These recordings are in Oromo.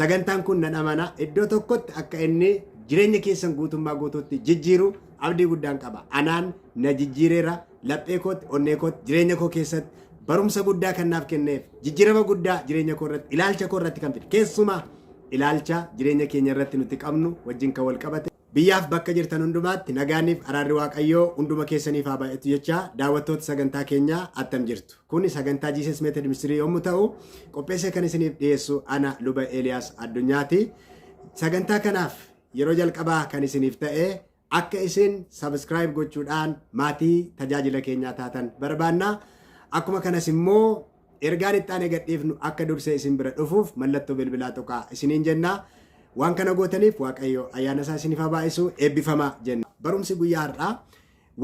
Sagantaan kun nan amana iddoo tokkotti akka inni jireenya keessan guutummaa guutuutti jijjiiru abdii guddaan qaba. Anaan na jijjiireera laphee kootti, onnee kootti, jireenya koo keessatti barumsa guddaa kan naaf kenneef, jijjiirama guddaa jireenya koo irratti, ilaalcha koo irratti kan fide, keessumaa ilaalcha jireenya keenya irratti nuti qabnu wajjin kan wal qabate. Biyyaaf bakka jirtan hundumaatti nagaaniif araarri Waaqayyoo hunduma keessaniif haa baay'atu jecha, daawwattoota sagantaa keenyaa, attam jirtu? Kuni sagantaa Jesus Method Ministry yommuu ta'u, qopheessee kan isiniif dhiyeessu ana Luba Eeliyaas Addunyaati. Sagantaa kanaaf yeroo jalqabaa kan isiniif ta'e akka isin subscribe gochuudhaan maatii tajaajila keenyaa taatan barbaanna. Akkuma kanas immoo ergaan itti aanee gadhiifnu akka dursee isin bira dhufuuf mallattoo bilbilaa tuqaa isiniin jenna. Waan kana gootaniif Waaqayyo ayyaana isaa isiniif haa baay'isu, eebbifamaa jenna. Barumsi guyyaa har'aa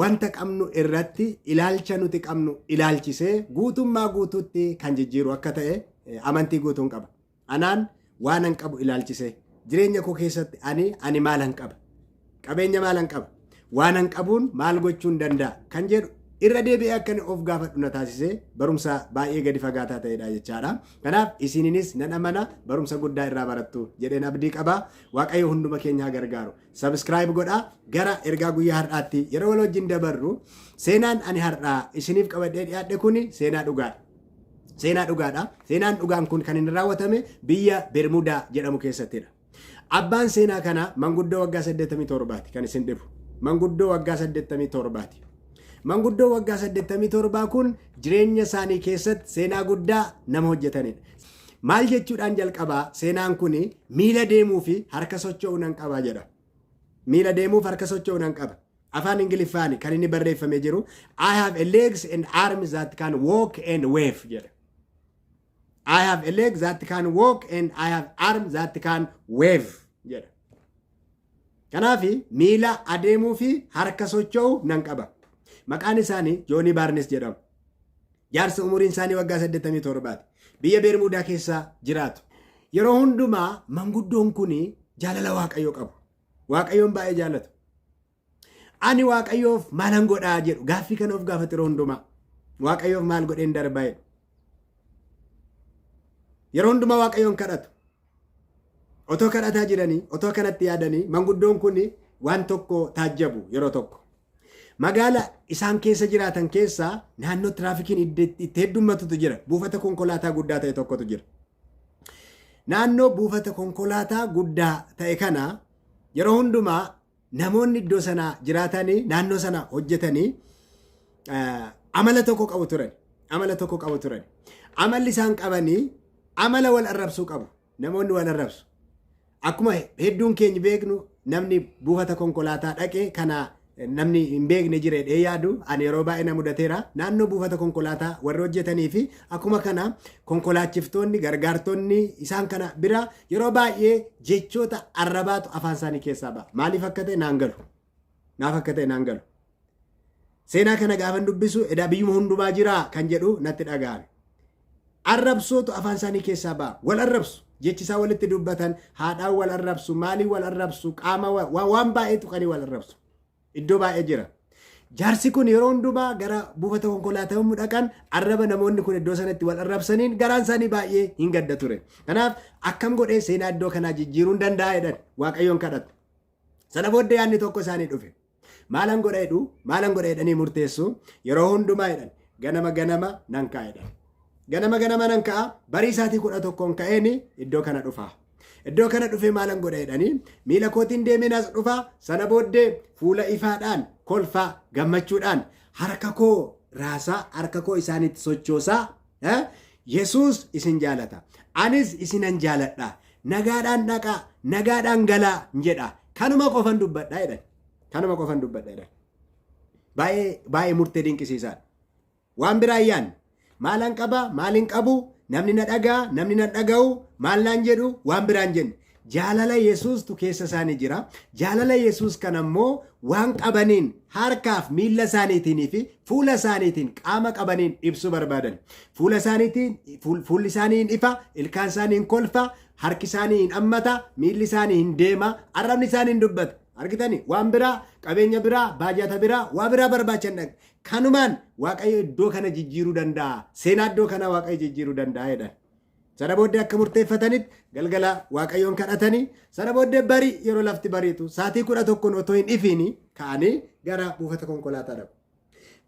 wanta qabnu irratti ilaalcha nuti qabnu ilaalchisee guutummaa guutuutti kan jijjiiru akka ta'e amantii guutuun qaba. Anaan waanan qabu ilaalchisee jireenya koo keessatti ani maalan qaba? Qabeenya maalan qaba? Waanan qabuun maal gochuun danda'a? Kan jedhu irra deebi'ee akka inni of gaafadhu na taasisee barumsa baay'ee gadi fagaataa ta'edha jechaadha. Kanaaf isininis nan amana barumsa guddaa irraa barattu jedheen abdii qaba. Waaqayyo hunduma keenya haa gargaaru. Subscribe godhaa. Gara ergaa guyyaa har'aatti yeroo wal wajjin dabarru, seenaan ani har'aa isiniif qabadhee dhiyaadhe kuni seenaa dhugaadha. Seenaa dhugaadha. Seenaan dhugaan kun kan inni raawwatame biyya Bermudaa jedhamu keessattidha. Abbaan seenaa kana manguddoo waggaa 87ti kan isin dhibu. Manguddoo waggaa 87ti. Manguddoo waggaa 87 kun jireenya isaanii keessatti seenaa guddaa nama hojjetanidha. Maal jechuudhaan jalqabaa seenaan kun? "Miila deemuu fi harka socho'uu nan qaba" jedha. Miila deemuuf harka socho'uu nan qaba. Afaan Ingiliffaani kan inni barreeffamee jiru "I have a legs and arms that can walk and wave" jedha. "I have a leg that can walk and I have arms that can wave" jedha. Kanaaf miila adeemuu fi harka socho'u nan qaba. Maqaan isaanii Joonii Baarnes jedhamu. Jaarsa umuriin isaanii waggaa 87ti. Biyya Beermuudaa keessa jiraatu. Yeroo hundumaa manguddoon kun jaalala Waaqayyoo qabu. Waaqayyoon baay'ee jaalatu. "Ani Waaqayyoof maalan godhaa?" jedhu. Gaaffii kana of gaafatu yeroo hundumaa. "Waaqayyoof maal godheen darbaa?" jedhu. Yeroo hundumaa Waaqayyoon kadhatu. Otoo kadhataa jiranii, otoo kanatti yaadanii, manguddoon kun waan tokko taajjabu yeroo tokko. Magaala isaan keessa jiraatan keessa naannoo tiraafikiin itti heddummatutu jira. Buufata konkolaataa guddaa ta'e tokkotu jira. Naannoo buufata konkolaataa guddaa ta'e kana yeroo hundumaa namoonni iddoo sana jiraatanii, naannoo sana hojjetanii amala tokko qabu turan. Amala tokko qabu turan. Amalli isaan qabanii amala wal arrabsuu qabu. Namoonni wal arrabsu. Akkuma hedduun keenya beeknu, namni buufata konkolaataa dhaqee kana namni hin beekne jira jedhee yaadu, ani yeroo baay'ee na mudateera. Naannoo buufata konkolaataa warri hojjetanii fi akkuma kana konkolaachiftoonni, gargaartonni isaan kana bira yeroo baay'ee jechoota arrabaatu afaan isaanii keessaa ba'a. Maaliif akka ta'e naan galu. Naaf akka ta'e naan galu. Seenaa kana gaafan dubbisu edaa biyyuma hundumaa jira kan jedhu natti dhaga'ame. Arrabsootu afaan isaanii keessaa ba'a. Wal arrabsu. Jechi isaa walitti dubbatan, haadhaan wal arrabsu, maaliin wal arrabsu, qaama waan baay'ee tuqanii wal arrabsu. Iddoo baay'ee jira. Jaarsi kun yeroo hundumaa gara buufata konkolaataa yommuu dhaqan arraba namoonni kun iddoo sanatti wal arrabsaniin garaan isaanii baay'ee hin gadda ture. Kanaaf "Akkam godhee seenaa iddoo kanaa jijjiiruun danda'a?" jedhan, Waaqayyoon kadhatu. Sana booddee yaadni tokko isaanii dhufe. "Maalan godha?" jedhu. "Maalan godha?" jedhanii murteessu. "Yeroo hundumaa," jedhan, "ganama ganama nan ka'a," jedhan. "Ganama ganama nan ka'a, barii isaatii 11n ka'een iddoo kana dhufa. Iddoo kana dhufee maalan godha?" jedhanii, "Miila kootiin deemeen as dhufa. Sana booddee fuula ifaadhaan, kolfaa, gammachuudhaan harka koo raasaa, harka koo isaanitti sochoosaa, 'Yesuus isin jaalata. Anis isinan jaaladha. Nagaadhaan dhaqaa, nagaadhaan galaa' jedha. Kanuma qofan dubbadha," jedhan. "Kanuma qofan dubbadha," jedhan. Baay'ee baay'ee murtee dinqisiisaadha. Waan biraa iyyaan maalan qaba, maalin qabu, namni na dhagaa, namni na dhaga'u, maal naan jedhu, waan biraan jenne. Jaalala Yesuustu keessa isaanii jira. Jaalala Yesuus kana immoo waan qabaniin, harkaaf miilla isaaniitiin fi fuula isaaniitiin, qaama qabaniin ibsuu barbaadan. Fuula isaaniitiin, fuulli isaanii hin ifa, ilkaan isaanii hin kolfa, harki isaanii hin ammata, miilli isaanii hin deema, arrabni isaanii hin dubbata. Argitanii, waan biraa, qabeenya biraa, baajata biraa, waa biraa barbaachan dhaqe. Kanumaan Waaqayyo iddoo kana jijjiiruu danda'a. Seenaa iddoo kana Waaqayyo jijjiiruu danda'a jedhan. Sana booddee akka murteeffatanitti galgala Waaqayyoon kadhatanii, sana booddee barii yeroo lafti bariitu sa'aatii 11 otoo hin ifiin ka'anii gara buufata konkolaataa dhaqu.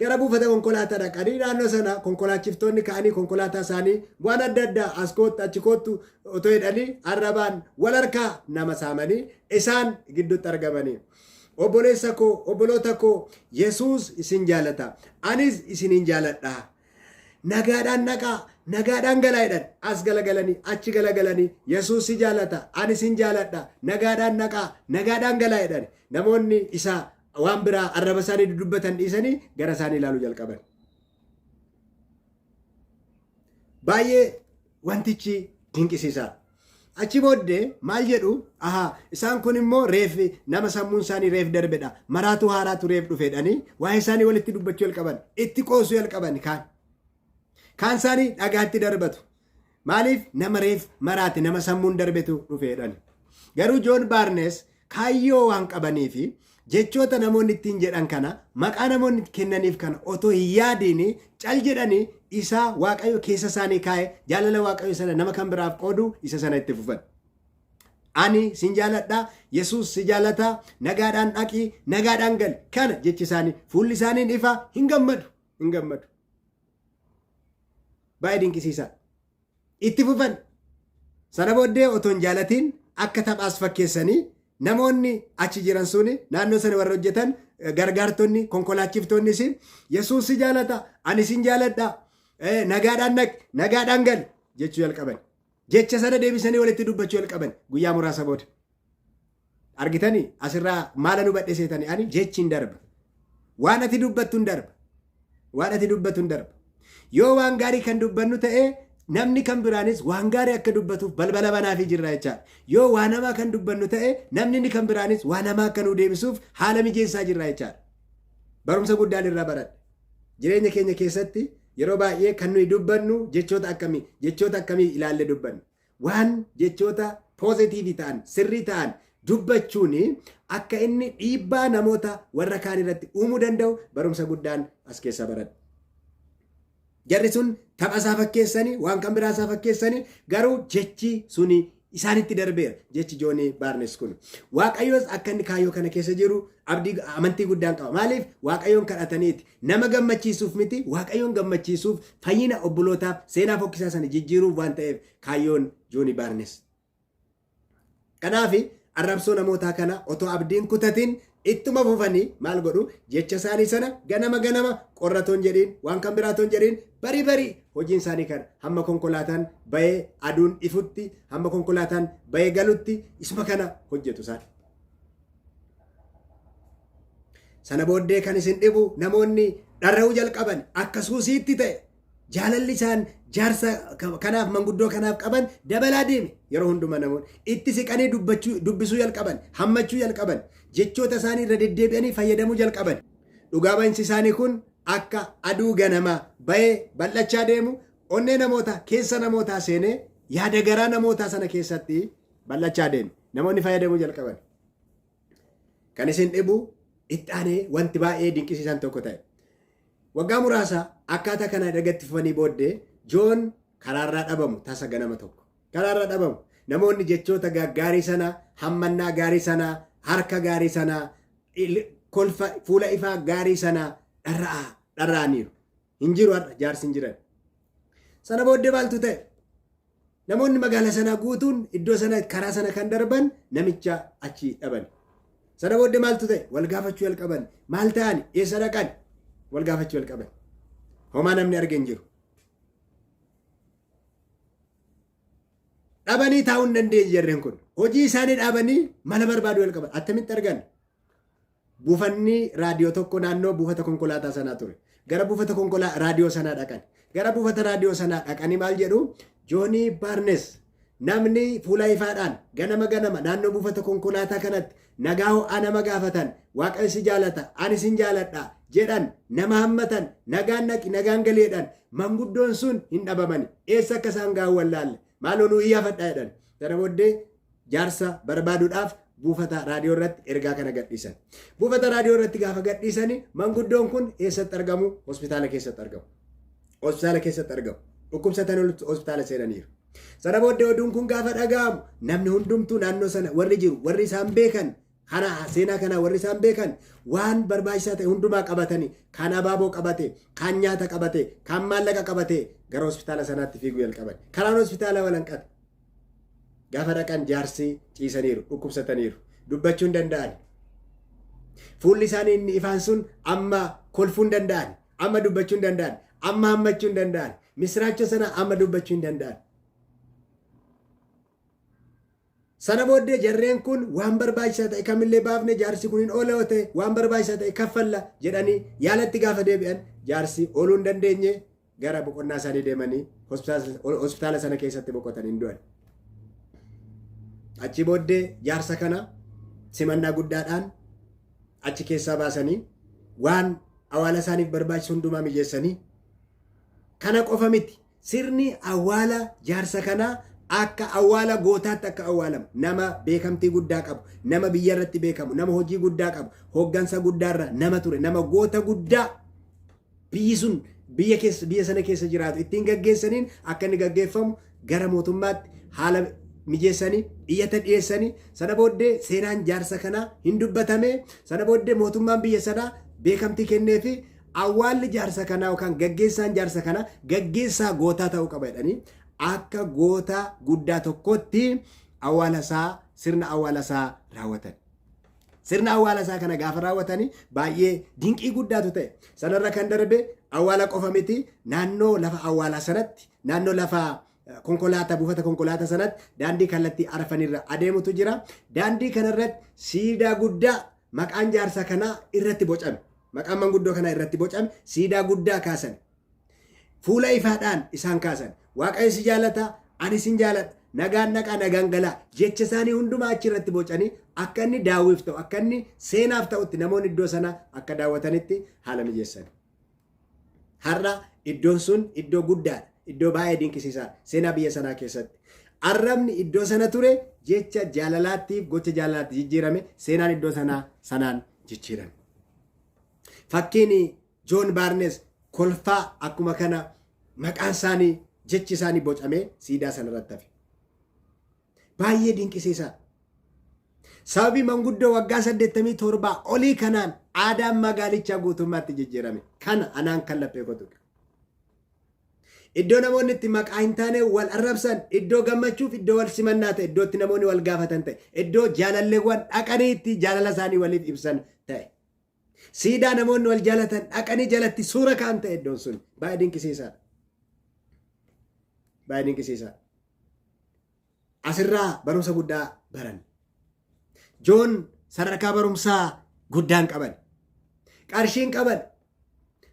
Gara buufata konkolaataa dhaqanii naannoo sana konkolaachiftoonni ka'anii konkolaataa isaanii waan adda addaa as koottu achi koottu otoo jedhanii arrabaan wal harkaa nama saamanii isaan gidduutti argamanii. Obboleessa koo, obboloota koo, Yesuus isin jaalata. Anis isinin jaaladha. Nagaadhaan dhaqaa, nagaadhaan galaa jedhan. As galagalanii, achi galagalanii, Yesuus si jaalata, ani sin jaaladha, nagaadhaan dhaqaa, nagaadhaan galaa jedhan. Namoonni isa waan biraa arraba isaanii dudubbatan dhiisanii gara isaanii ilaaluu jalqaban. Baay'ee wantichi dinqisiisaa. Achi booddee maal jedhu? Ahaa, isaan kun immoo reef nama sammuun isaanii reef darbedha. Maraatuu haaraatu reef dhufeedhanii waa'ee isaanii walitti dubbachuu jalqaban. Itti qoosuu jalqaban kaan. Kaan isaanii dhagaatti darbatu. Maaliif nama reef maraate, nama sammuun darbetu dhufeedhani. Garuu Joon Baarnes kaayyoo waan qabaniifi jechoota namoonni ittiin jedhan kana, maqaa namoonni kennaniif kana otoo hin yaadiin cal jedhanii isa Waaqayyo keessa isaanii kaa'e, jaalala Waaqayyo sana nama kan biraaf qoodu isa sana itti fufan. Ani sin jaaladha, Yesuus si jaalata, nagaadhaan dhaqi, nagaadhaan gali. Kana jechi isaanii, fuulli isaaniin ifa, hin gammadu, hin gammadu. Baay'ee dinqisiisaa. Itti fufan. Sana booddee otoo hin jaalatiin akka taphaas fakkeessanii namoonni achi jiran suni, naannoo sana warra hojjetan, gargaartonni, konkolaachiftoonnis, Yesuus si jaalata, ani sin jaaladha, nagaadhaan dhaqi, nagaadhaan gali jechuu jalqaban. Jecha sana deebisanii walitti dubbachuu jalqaban guyyaa muraasa booda. Argitanii, asirraa maala nu badhe seetanii? Ani jechi hin darba. Waan ati dubbattu hin darba. Waan ati dubbattu hin darba. Yoo waan gaarii kan dubbannu ta'e, namni kan biraanis waan gaarii akka dubbatuuf balbala banaafii jirra jechaadha. Yoo waan hamaa kan dubbannu ta'e, namni inni kan biraanis waan hamaa akka nuu deebisuuf haala mijeessaa jirra jechaadha. Barumsa guddaan irraa baradhe. Jireenya keenya keessatti yeroo baay'ee kan nuyi dubbannu jechoota akkamii ilaalle dubbanna? Waan jechoota positive ta'an, sirrii ta'an dubbachuun akka inni dhiibbaa namoota warra kaan irratti uumuu danda'u barumsa guddaan as keessa baradhe. Jarri sun tapha isaa fakkeessanii, waan kan biraa isaa fakkeessanii, garuu jechi suni isaanitti darbeera, jechi Joonii Baarnes kun. Waaqayyoos akka inni kaayyoo kana keessa jiru abdii amantii guddaan qaba. Maaliif? Waaqayyoon kadhataniiti. Nama gammachiisuuf miti, Waaqayyoon gammachiisuuf, fayyina obbolootaaf, seenaa fokkisaa sana jijjiiruuf waan ta'eef kaayyoon Joonii Baarnes. Kanaaf arrabsoo namootaa kana otoo abdiin kutatiin ittuma fufanii maal godhu? Jecha isaanii sana ganama ganama, qorra toon jedhiin, waan kan biraa toon jedhiin, barii barii hojiin isaanii kana hamma konkolaataan bahee aduun ifutti, hamma konkolaataan bahee galutti isuma kana hojjetu isaan. Sana booddee kan isin dhibu, namoonni dharra'uu jalqaban, akka suusiitti ta'e. Jaalalli isaan jaarsa kanaaf, manguddoo kanaaf qaban dabalaa deeme. Yeroo hundumaa namoonni itti siqanii dubbachuu, dubbisuu jalqaban, hammachuu jalqaban, jechoota isaanii irra deddeebi'anii fayyadamuu jalqaban. Dhugaa bahinsi isaanii kun akka aduu ganamaa bahee bal'achaa deemu onnee namootaa keessa namootaa seenee yaada garaa namootaa sana keessatti bal'achaa deeme. Namoonni fayyadamuu jalqaban. Kan isin dhibu, itti aanee wanti baay'ee dinqisiisan tokko ta'e. Waggaa muraasa akkaataa kana erga itti fufanii booddee Joon karaarraa dhabamu tasa ganama tokko. Karaarraa dhabamu. Namoonni jechoota gaggaarii sana, hammannaa gaarii sana, harka gaarii sana, kolfa fuula ifaa gaarii sana dharra'aa dharra'aniiru. Hin jiru, har'a jaarsi hin jiran. Sana booddee maaltu ta'e? Namoonni magaalaa sanaa guutuun iddoo sana, karaa sana kan darban namicha achi dhaban. Sana booddee maaltu ta'e? Wal gaafachuu jalqaban. Maal ta'an? Eessa dhaqan? Wal gaafachuu jalqaban. Homaa namni arge hin jiru. Dhabanii taa'uu hin dandeenye jarreen kun. Hojii isaanii dhaabanii mala barbaaduu jalqaban. Attamitti argan? Buufanni raadiyoo tokko naannoo buufata konkolaataa sanaa ture. Gara buufata raadiyoo sanaa dhaqan. Gara buufata raadiyoo sanaa dhaqanii maal jedhu? Joonii Baarnes, namni fuula ifaadhaan ganama ganama naannoo buufata konkolaataa kanatti nagaa ho'aa nama gaafatan, Waaqayyo si jaalata, ani sin jaaladha jedhan, nama hammatan, nagaan dhaqi, nagaan galeedhan, manguddoon sun hin dhabamani. Eessa akka isaan gahan wallaalle. Maaloo nuu iyyaafadhaa jedhan. Sana booddee jaarsa barbaaduudhaaf buufata raadiyoo irratti ergaa kana gadhiisan. Buufata raadiyoo irratti gaafa gadhiisani manguddoon kun eessatti argamu? Hospitaala keessatti argamu. Hospitaala keessatti argamu. Dhukkubsatan hospitaala seenaniiru. Sana booddee oduun kun gaafa dhaga'amu namni hundumtuu naannoo sana warri jiru warri isaan beekan kana seenaa kana warri isaan beekan waan barbaachisaa ta'e hundumaa qabatanii kan abaaboo qabate kan nyaata qabate kan maallaqa qabate gara hospitaala sanaatti fiiguu jalqaban. Karaan hospitaala walanqate. Gaafa dhaqan jaarsi ciisaniiru dhukkubsataniiru dubbachuu hin danda'an. Fuulli isaanii inni ifaan sun amma kolfuu hin danda'an amma dubbachuu hin danda'an amma hammachuu hin danda'an misiraacha sana amma dubbachuu hin danda'an. Sana booddee jarreen kun waan barbaachisaa ta'e kamillee baafne jaarsi kun hin oola yoo ta'e waan barbaachisaa ta'e kaffalla jedhanii yaalatti gaafa deebi'an jaarsi ooluu hin dandeenye gara boqonnaa isaanii deemanii hospitaala sana keessatti boqotan hin du'an. Achi booddee jaarsa kana simannaa guddaadhaan achi keessaa baasanii waan awaala isaaniif barbaachisu hundumaa mijeessanii kana qofa miti sirni awwaala jaarsa kanaa akka awwaala gootaatti akka awwaalamu nama beekamtii guddaa qabu nama biyya irratti beekamu nama hojii guddaa qabu hooggansa guddaarra nama ture nama goota guddaa biyyi sun biyya keessa biyya sana keessa jiraatu ittiin gaggeessaniin akka inni gaggeeffamu gara mootummaatti haala mijeessanii iyyata dhiyeessanii sana booddee seenaan jaarsa kanaa hin dubbatame sana booddee mootummaan biyya sanaa beekamtii kennee fi awwaalli jaarsa kanaa yookaan gaggeessaan jaarsa kanaa gaggeessaa gootaa ta'uu qaba jedhanii akka goota guddaa tokkotti awwaala isaa sirna awwaala isaa raawwatan. Sirna awwaala isaa kana gaafa raawwatanii baay'ee dinqii guddaatu ta'e. Sanarra kan darbe awwaala qofa miti naannoo lafa awwaalaa sanatti naannoo lafa konkolaataa buufata konkolaataa sanatti daandii kallattii arfanirra adeemutu jira. Daandii kanarratti siidaa guddaa maqaan jaarsa kanaa irratti bocame. Maqaan manguddoo kanaa irratti bocame siidaa guddaa kaasan. Fuula ifaadhaan isaan kaasan. Waaqayyo si jaalata, ani sin jaaladha. Nagaan dhaqaa nagaan galaa. Jecha isaanii hundumaa achi irratti bocanii akka inni daawwiif ta'u, akka inni seenaaf ta'utti namoonni iddoo sana akka daawwatanitti haala mijeessan. Har'a iddoon sun iddoo guddaadha. Iddoo baay'ee dinqisiisaadha. Seenaa biyya sanaa keessatti. Arrabni iddoo sana ture jecha jaalalaattiif gocha jaalalaatti jijjiirame seenaan iddoo sanaa sanaan jijjiirame. Fakkiin Joon Baarnes kolfaa akkuma kana maqaan isaanii jechi isaanii bocamee siidaa sanarratti hafe. Baay'ee dinqisiisaadha. Sababii manguddoo waggaa 87 olii kanaan aadaan magaalichaa guutummaatti jijjiirame. Kana anaan kan laphee koo tuqe. Iddoo namoonni itti maqaa hin taane wal arrabsan, iddoo gammachuuf iddoo wal simannaa ta'e, iddoo itti namoonni wal gaafatan ta'e, iddoo jaalalleewwan dhaqanii itti jaalala isaanii waliif ibsan ta'e. Siidaa namoonni wal jaalatan dhaqanii jalatti suura ka'an ta'e iddoon sun baay'ee dinqisiisaadha. Baay'ee dinqisiisaadha. Asirraa barumsa guddaa baran. Joon sadarkaa barumsaa guddaan qaban. Qarshiin qaban.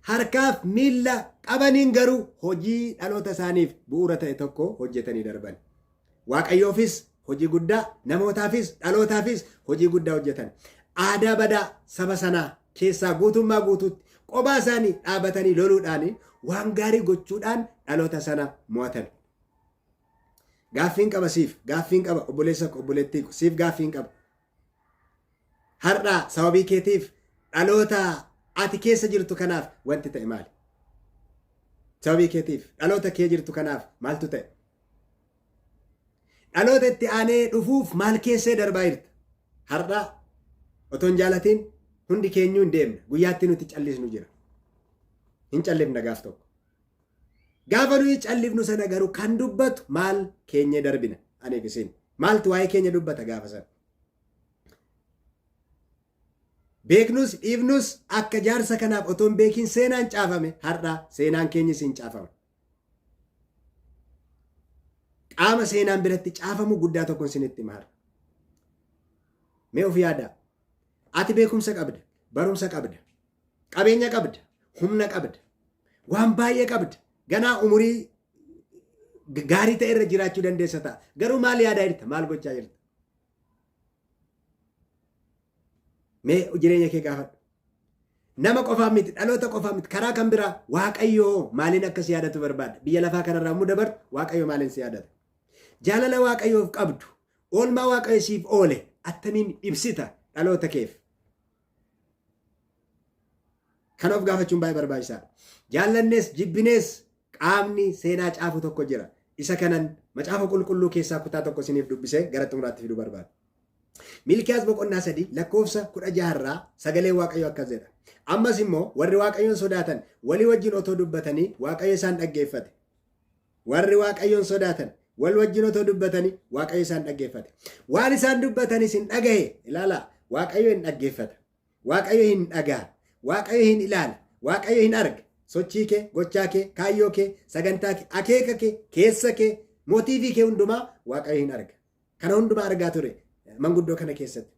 Harkaaf miilla qabaniin garuu hojii dhaloota isaaniif bu'uura ta'e tokko hojjetanii darban. Waaqayyoofis hojii guddaa, namootaafis, dhalootaafis hojii guddaa hojjetan. Aadaa badaa saba sanaa keessaa guutummaa guutuutti qobaa isaanii dhaabatanii loluudhaan waan gaarii gochuudhaan dhaloota sana mo'atan. Gaaffiin qaba siif, gaaffiin qaba obboleessa koo, obboleettii koo, siif gaaffiin qaba. Har'a sababii keetiif dhaloota ati keessa jirtu kanaaf wanti ta'e maali? Sababii keetiif dhaloota kee jirtu kanaaf maaltu ta'e? Dhaloota itti aanee dhufuuf maal keessee darbaa jirta? Har'a otoo hin jaalatiin hundi keenyuu hin deemna. Guyyaatti nuti callisnu jira. Hin callifna gaaf tokko. Gaafa nuyi callifnu sana garuu kan dubbatu maal keenyee darbina? Aniif isin. Maaltu waa'ee keenya dubbata gaafa sana? Beeknus dhiifnus akka jaarsa kanaaf otoo hin beekin seenaan caafame har'a seenaan keenyis hin caafama. Qaama seenaan biratti caafamu guddaa tokkon isinitti hima har'a. Mee of yaadaa. Ati beekumsa qabda, barumsa qabda, qabeenya qabda, humna qabda, waan baay'ee qabda. Ganaa umurii gaarii ta'e irra jiraachuu dandeessa ta'a. Garuu maal yaadaa jirta? Maal gochaa jirta? Mee jireenya kee gaafadhu. Nama qofaan miti, dhaloota qofaan miti, karaa kan biraa Waaqayyoo maaliin akka si yaadatu barbaada? Biyya lafaa kanarraa immoo dabartu Waaqayyo maaliin si yaadata? Jaalala Waaqayyoof qabdu, oolmaa Waaqayyo siif oole attamiin ibsita dhaloota keef? Kana of gaafachuun baay'ee barbaachisaadha. Jaallannees jibbinees qaamni seenaa caafu tokko jira. Isa kanan Macaafa Qulqulluu keessaa kutaa tokko isiniif dubbisee gara xumuraatti fiduu barbaada. Miilkiyaas boqonnaa 3 lakkoofsa 16 irraa sagaleen Waaqayyoo akkas jedha. Ammas immoo warri Waaqayyoon sodaatan walii wajjin otoo dubbatanii Waaqayyo isaan dhaggeeffate. Warri Waaqayyoon sodaatan wal wajjin otoo dubbatanii Waaqayyo isaan dhaggeeffate. Waan isaan dubbatanis hin dhagahe. Ilaalaa, Waaqayyo hin dhaggeeffata. Waaqayyo hin dhaga'a. Waaqayyo hin ilaala. Waaqayyo hin arga. Sochii kee, gochaa kee, kaayyoo kee, sagantaa kee, akeeka kee, keessa kee, mootiivii kee hundumaa Waaqayyo hin arga. Kana hundumaa argaa ture manguddoo kana keessatti.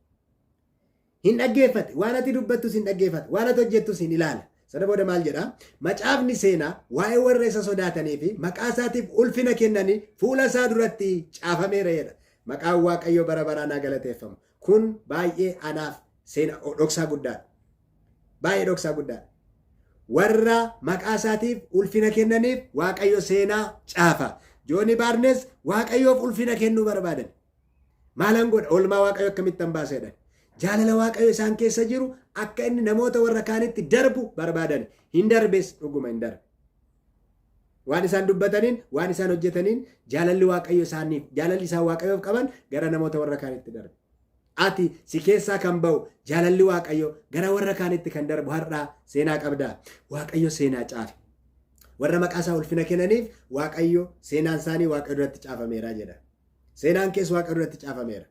Hin dhaggeeffate. Waan ati dubbattus hin dhaggeeffate. Waan ati hojjettus hin ilaala. Sana booda maal jedha? Macaafni seenaa waa'ee warra isa sodaatanii fi maqaa isaatiif ulfina kennanii fuula isaa duratti caafameera jedha. Maqaan Waaqayyoo bara baraan haa galateeffamu. Kun baay'ee anaaf seena dhoksaa guddaadha. Baay'ee dhoksaa guddaadha. Warra maqaa isaatiif ulfina kennaniif Waaqayyo seenaa caafa. Jooni Baarnes Waaqayyoof ulfina kennuu barbaadan. Maalan godha? Oolmaa Waaqayyo akkamittan baasa jedhan. Jaalala Waaqayyo isaan keessa jiru akka inni namoota warra kaanitti darbu barbaadan. Hin darbes, dhuguma hin darbe. Waan isaan dubbataniin, waan isaan hojjetaniin jaalalli Waaqayyo isaaniif, jaalalli isaan Waaqayyoof qaban gara namoota warra kaanitti darbe. Ati si keessaa kan ba'u jaalalli Waaqayyo gara warra kaanitti kan darbu har'aa seenaa qabdaa. Waaqayyo seenaa caafe. Warra maqaa isaa ulfina kennaniif Waaqayyo seenaan isaanii Waaqayyo duratti caafameera jedha. Seenaan kees Waaqayyo duratti caafameera.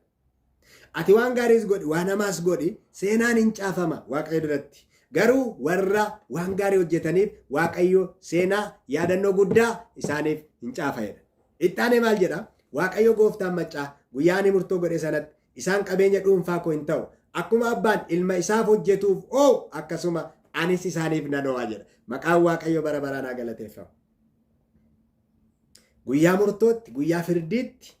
Ati waan gaariis godhi, waan hamaas godhi, seenaan hin caafama Waaqayyo duratti. Garuu warra waan gaarii hojjetaniif Waaqayyo seenaa yaadannoo guddaa isaaniif hin caafa jedha. Ittaanee maal jedha? Waaqayyo gooftaan maccaa guyyaa ani murtoo godhe sanatti isaan qabeenya dhuunfaa koo hin ta'u. Akkuma abbaan ilma isaaf hojjetuuf oo'u akkasuma anis isaaniif nan oo'a jedha. Maqaan Waaqayyo bara baraan haa galateeffamu. Guyyaa murtootti, guyyaa firdiitti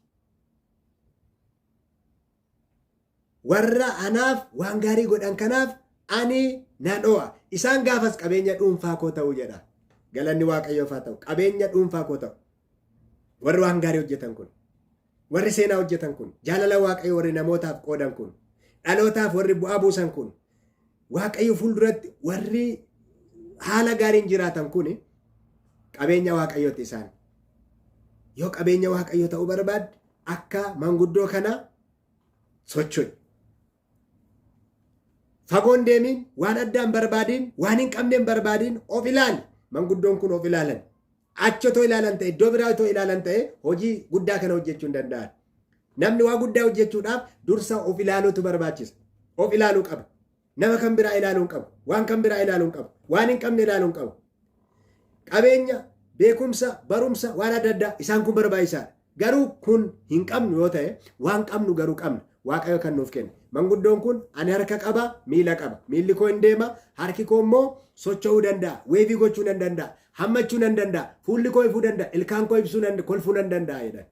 warra anaaf waan gaarii godhan kanaaf ani nan oo'a. Isaan gaafas qabeenya dhuunfaa koo ta'u jedha. Galanni Waaqayyoof haa ta'u. Qabeenya dhuunfaa koo ta'u. Warri waan gaarii hojjetan kun, warri seenaa hojjetan kun, jaalala Waaqayyo warri namootaaf qoodan kun, dhalootaaf warri bu'aa buusan kun, Waaqayyo fuulduratti warri haala gaariin jiraatan kun qabeenya Waaqayyooti isaan. Yoo qabeenya Waaqayyoo ta'uu barbaadde akka manguddoo kanaa socho'i. Fagoon deemiin, waan addaan barbaadiin, waan hin qabneen barbaadiin, of ilaali. Manguddoon kun of ilaalan. Achi otoo ilaalan ta'e, iddoo biraa otoo ilaalan ta'e hojii guddaa kana hojjechuu hin danda'an. Namni waa guddaa hojjechuudhaaf dursa of ilaaluutu barbaachisa. Of ilaaluu qaba. Nama kan biraa ilaaluu hin qabu. Waan kan biraa ilaaluu hin qabu. Waan hin qabne ilaaluu hin qabu. Qabeenya, beekumsa, barumsa, waan adda addaa isaan kun barbaachisaadha. Garuu kun hin qabnu yoo ta'e waan qabnu garuu qabna. Waaqayyo kan nuuf kenne. Manguddoon kun ani harka qaba, miila qaba. Miilli koo hin deema, harki koo immoo socho'uu danda'a, weevii gochuu nan danda'a, hammachuu nan danda'a, fuulli koo ifuu danda'a, ilkaan koo ibsuu nan kolfuu nan danda'a jedhan.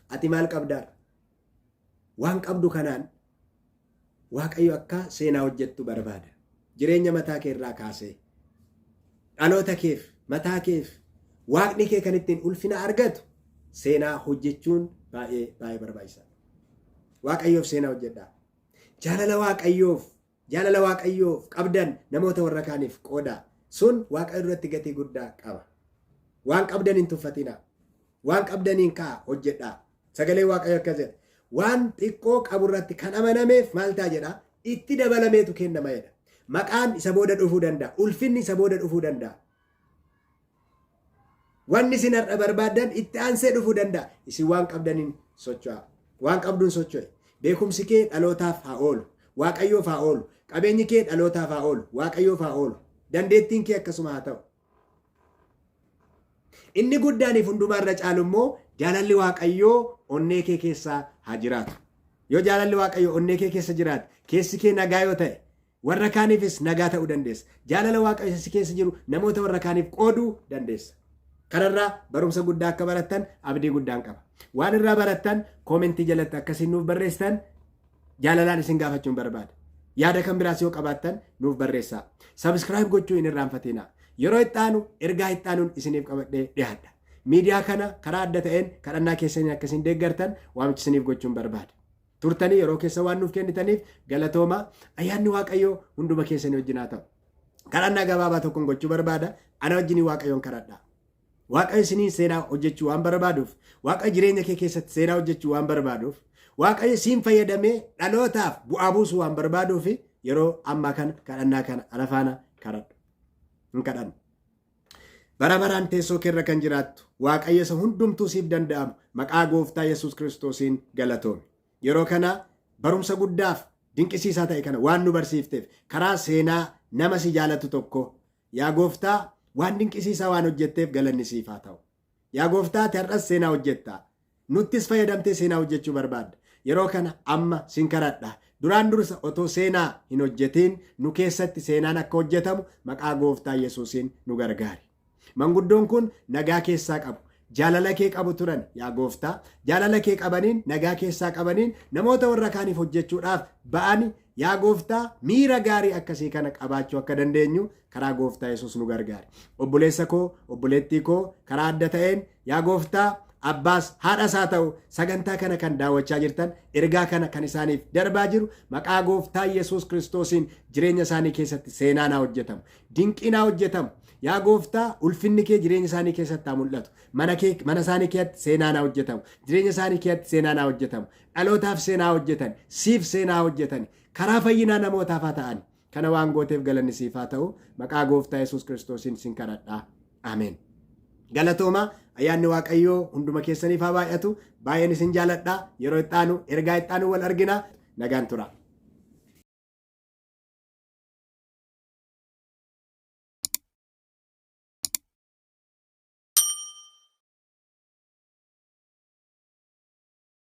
Ati maal qabdaa? Waan qabdu kanaan Waaqayyo akka seenaa hojjettu barbaada. Jireenya mataa kee irraa kaasee dhaloota keef, mataa keef, waaqni kee kan ittiin ulfina argatu seenaa hojjechuun baay'ee baay'ee barbaachisaadha. Waaqayyoof seenaa hojjedhaa. Jaalala Waaqayyoof, jaalala Waaqayyoof qabdan namoota warra kaaniif qoodaa. Sun Waaqayyo duratti gatii guddaa qaba. Waan qabdan hin tuffatinaa. Waan qabdaniin ka'a hojjedhaa. Sagalee Waaqayyo akkas jedha. Waan xiqqoo qabu irratti kan amanameef maal ta'a jedha? Itti dabalameetu kennama jedha. Maqaan isa booda dhufuu danda'a. Ulfinni isa booda dhufuu danda'a. Wanni isin har'a barbaaddan itti aansee dhufuu danda'a. Isin waan qabdaniin socho'aa. Waan qabduun socho'i. Beekumsi kee dhalootaaf haa oolu. Waaqayyoof haa oolu. Qabeenyi kee dhalootaaf haa oolu. Waaqayyoof haa oolu. Dandeettiin kee akkasuma haa ta'u. Inni guddaaniif hundumaa irra caalu immoo jaalalli Waaqayyoo onnee kee keessa haa jiraatu. Yoo jaalalli Waaqayyoo onnee kee keessa jiraate, keessi kee nagaa yoo ta'e, warra kaaniifis nagaa ta'uu dandeessa. Jaalala Waaqayyoo isa si keessa jiru namoota warra kaaniif qooduu dandeessa. Kanarraa barumsa guddaa akka barattan abdii guddaan qaba. Waan irraa barattan koomentii jalatti akkasiin nuuf barreessitan jaalalaan isin gaafachuun barbaada. Yaada kan biraas yoo qabaattan nuuf barreessaa. Subscribe gochuu hin irraanfatinaa. Yeroo itti aanu ergaa itti aanuun isiniif qabadhee dhiyaadha. Miidiyaa kana karaa adda ta'een kadhannaa keessaniin akka isin deeggartan waamicha isiniif gochuun barbaada. Turtanii yeroo keessa waan nuuf kennitaniif galatooma. Ayyaanni Waaqayyoo hunduma keessanii wajjin haa ta'u. Kadhannaa gabaabaa tokkoon gochuu barbaada. Ana wajjin Waaqayyoon kadhadhaa. Waaqayyo isiniin seenaa hojjechuu waan barbaaduuf, Waaqayyo jireenya kee keessatti seenaa hojjechuu waan barbaaduuf, Waaqayyo siin fayyadamee dhalootaaf bu'aa buusuu waan barbaaduuf yeroo ammaa kana kadhannaa kana ana faana kadhadhu. Hin kadhannu. Bara baraan teessoo keerra kan jiraattu Waaqayyo isa hundumtuu siif danda'amu maqaa gooftaa Yesuus Kiristoosiin galatoomi. Yeroo kana barumsa guddaaf dinqisiisaa ta'e kana waan nu barsiifteef karaa seenaa nama si jaalatu tokko yaa gooftaa waan dinqisiisaa waan hojjetteef galanni siif haa ta'u. Yaa gooftaa ati har'as seenaa hojjetta. Nuttis fayyadamtee seenaa hojjechuu barbaadda. Yeroo kana amma sin kadhadha. Duraan dursa otoo seenaa hin hojjetiin nu keessatti seenaan akka hojjetamu maqaa gooftaa Yesuusiin nu gargaari. Manguddoon kun nagaa keessaa qabu. Jaalala kee qabu turan yaa gooftaa. Jaalala kee qabaniin nagaa keessaa qabaniin namoota warra kaaniif hojjechuudhaaf ba'ani yaa gooftaa miira gaarii akkasii kana qabaachuu akka dandeenyu karaa gooftaa Yesuus nu gargaari. Obboleessa koo, obboleettii koo karaa adda ta'een yaa gooftaa abbaas haadhas haa ta'u sagantaa kana kan daawwachaa jirtan ergaa kana kan isaaniif darbaa jiru maqaa gooftaa Yesuus Kiristoosiin jireenya isaanii keessatti seenaan haa hojjetamu. Dinqiin haa hojjetamu. Yaa gooftaa ulfinni kee jireenya isaanii keessatti haa mul'atu. Mana kee mana isaanii keessatti seenaan haa hojjetamu. Jireenya isaanii keessatti seenaan haa hojjetamu. Dhalootaaf seenaa hojjetan. Siif seenaa hojjetan. Karaa fayyinaa namootaaf haa ta'an. Kana waan gooteef galanni siif haa ta'u. Maqaa gooftaa Yesuus Kiristoosiin sin kadhadha. Ameen. Galatooma ayyaanni Waaqayyoo hunduma keessaniif haa baay'atu. Baay'een isin jaaladha. Yeroo itti aanu ergaa itti aanu wal argina. Nagaan tura.